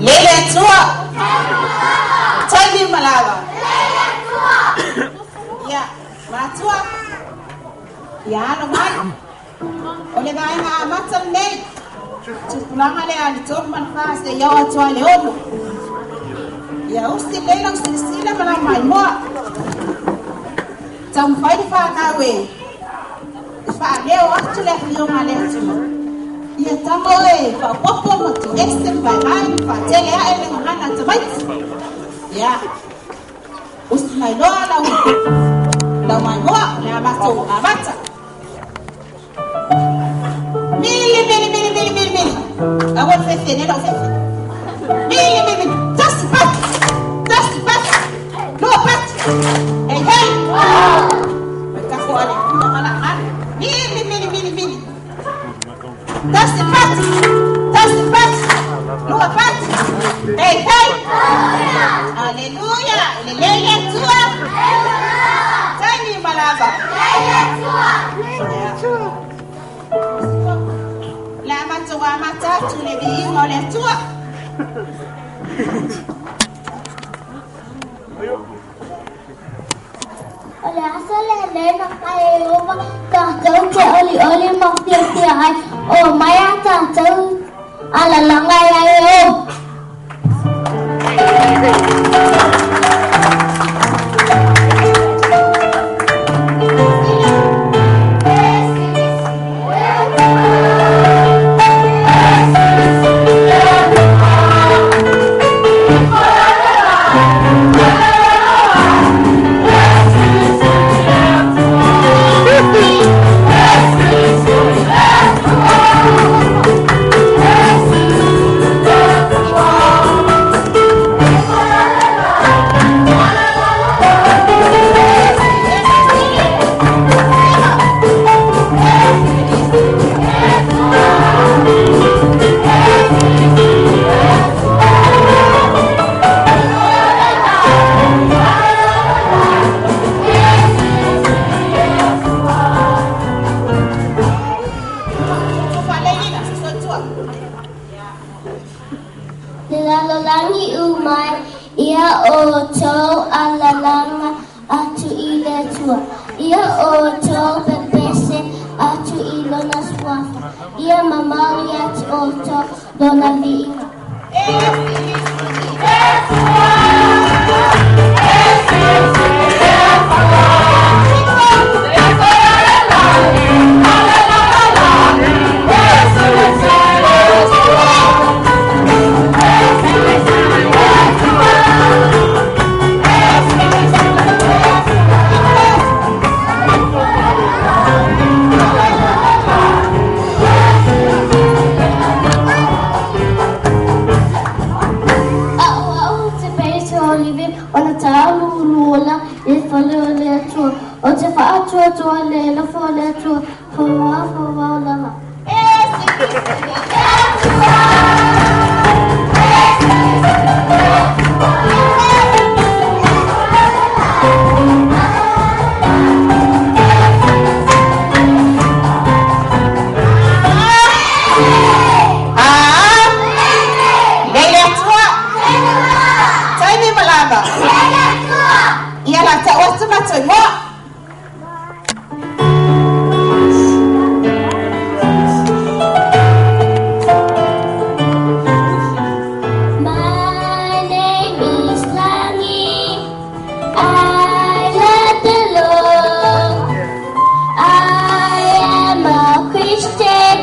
Lele tua. Taimi malava. Ia, matua. Ia alo mai. O le vaega amata lenei. Tupulaga lea a le 3 ma le 4 seia oo atu ai le 6. Ia usi lelei lau silasila ma lau maimoa. Taumafai le fanau e faaleo atu le afioga a le Atua. Ia tama oe faaopoopo ma tuuese ma vaevae ma faatele ae le gagana a tamaiti. Ia, usi mai loa lau lau maimoa o le a matou amata. Mili, mili, mili, mili, mili, mili. Aua le fefe, nei lau fefe. Mili, mili, mili. Tasi pati. Tasi pati. Lua pati. Hei, hei. Mai tafo ale pula mala hana. Mili, mili, mili, mili. Tasi pati. Tasi pati. Lua pati. Hei, hei. Aleluia. Lelei le Atua. Taimi malava. Le amato amata atu le viiga o le Atua. O le aso lenei na fai e Ieova tatou te olioli ma fiafia ai, o mai a tatou alalaga iā Ieova. Faalelina soitua. Le lalolagi umai ia outou alalaga atu i le Atua. Ia outou pepese atu i lona suafa. Ia mamali atu outou lona viiga. A'u a'u ou te pese olive ona tāuluulu ola i le fale o le Atua. O te faatuatua le alofa o le Atua, fauvau fauvau lava. Ah, lele Atua. Taimi malava. Ia la ta'u atu matou igoa. My name is Langi. I love the Lord. I am a Christian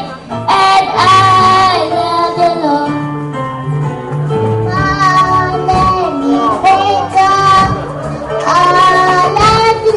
and I love the Lord. My name is Baker. I love the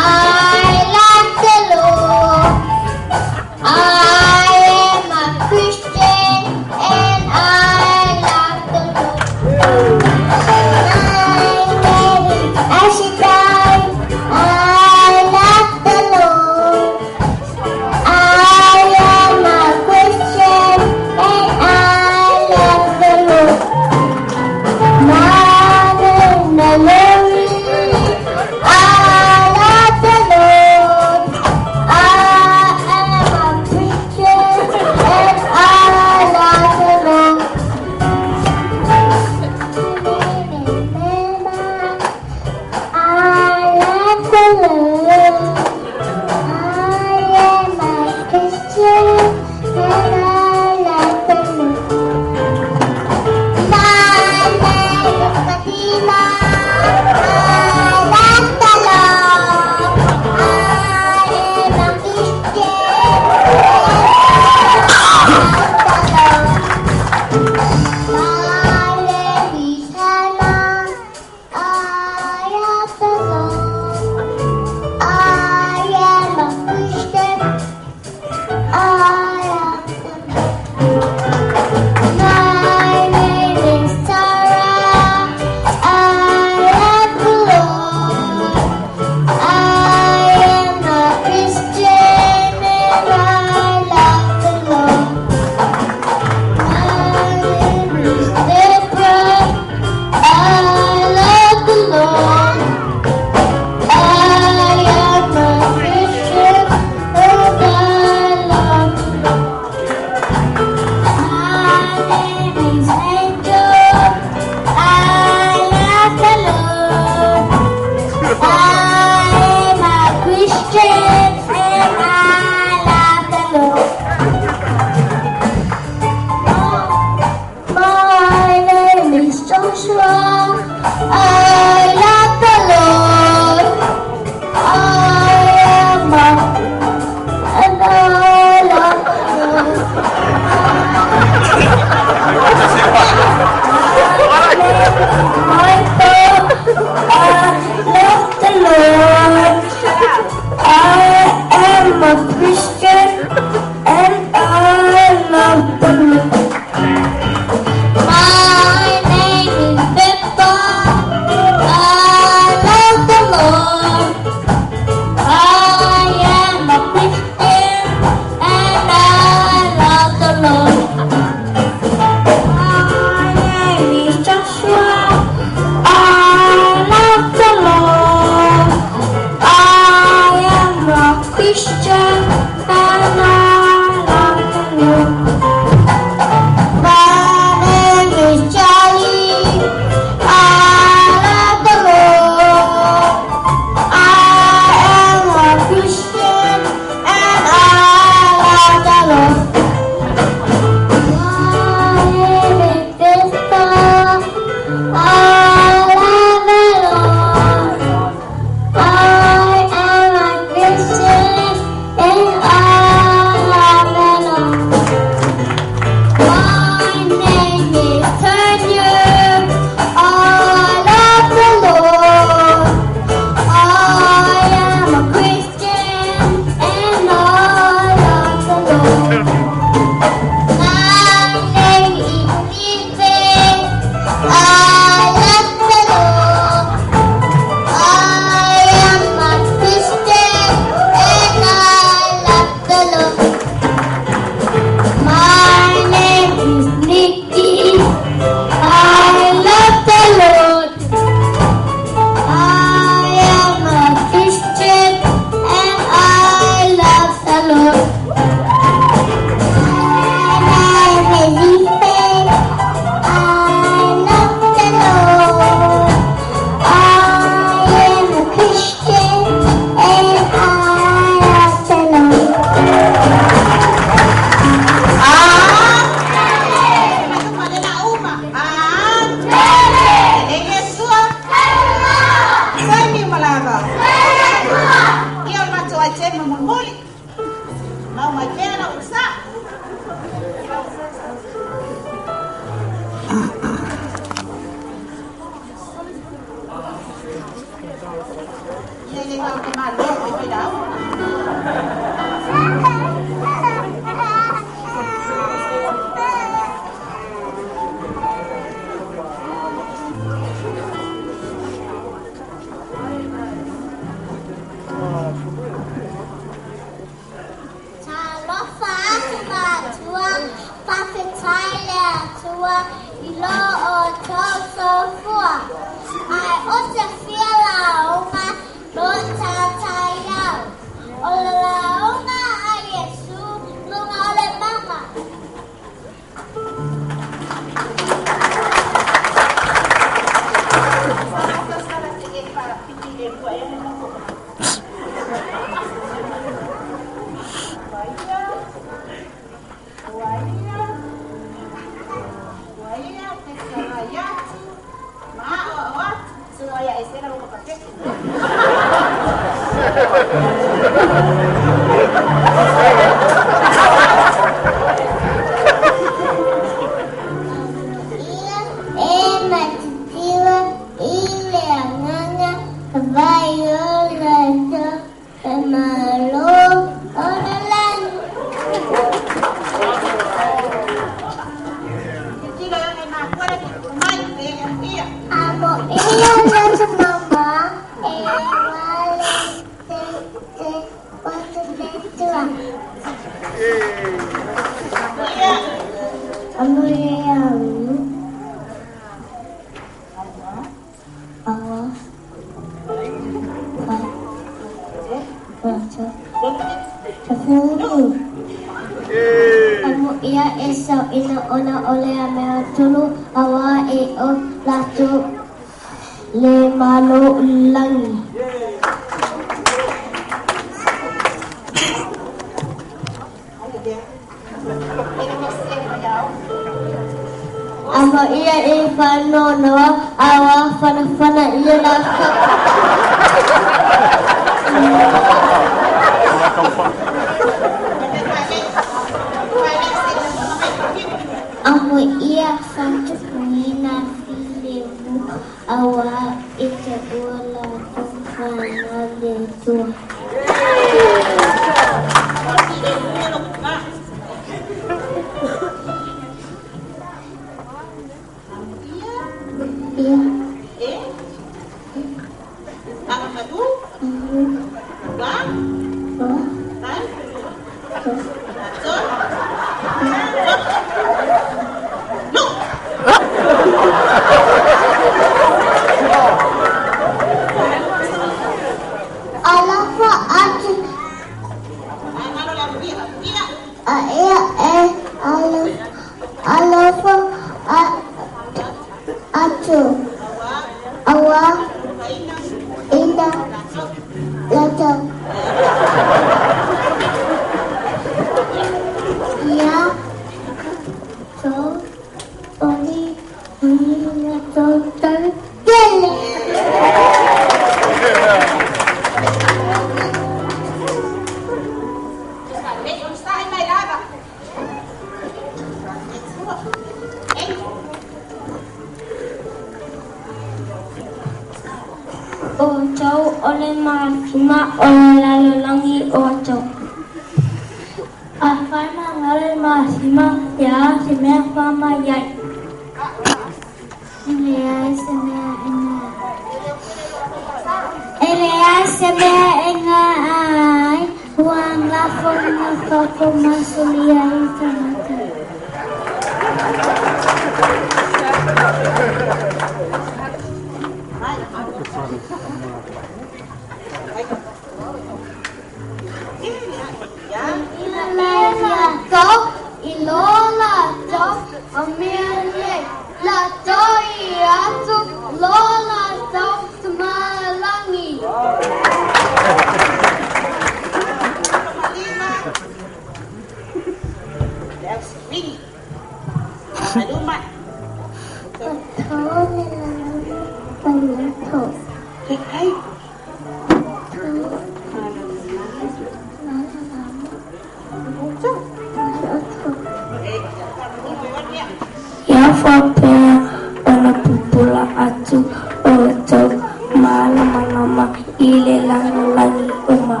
lagilagi uma.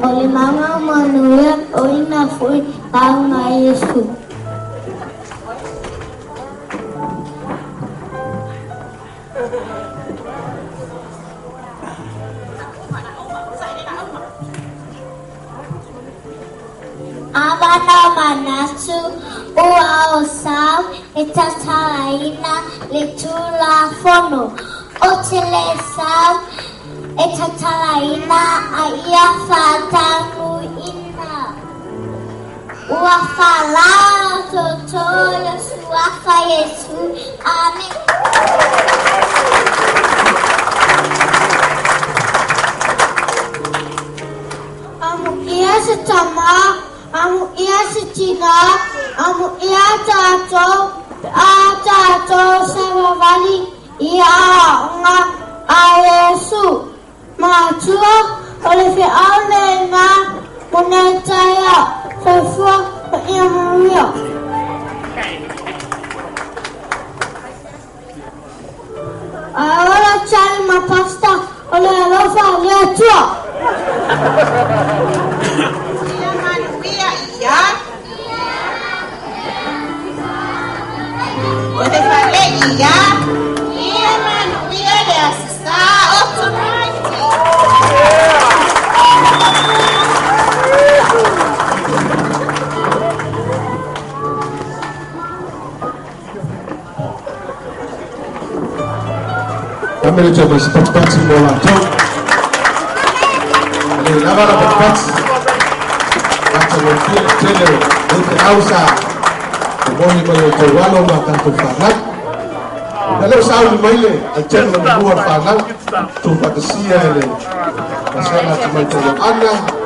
O le maga manuia o ina foi lauga a Iesu. Avana manatu ua o sau e tatalaina le Tulafono. O te le sau e tatalaina a ia faataunuuina. Ua faalatoto le suafa Iesu. Amene. Amuia se tama, amuia se tina, amuia tatou, pe a tatou savavali i aoaoga a Iesu. Matua, o le feau lena mo nei taeao. Soifua ma ia manuia. Ae ola Charlie ma Pastor, o le alofa o le Atua. Ia manuia ia. O te fale ia. Ia manuia le Aso Sa o tonight. Amele te mai se patipati mo latou. Le lava la patipati. Matagofie tele o le feau sa momoli mai o tou alo ma tatou fanau. Na leo sauni mai le altena na mua le fanau. Tuufaatasia e le Vasega Tamaitai o Ana.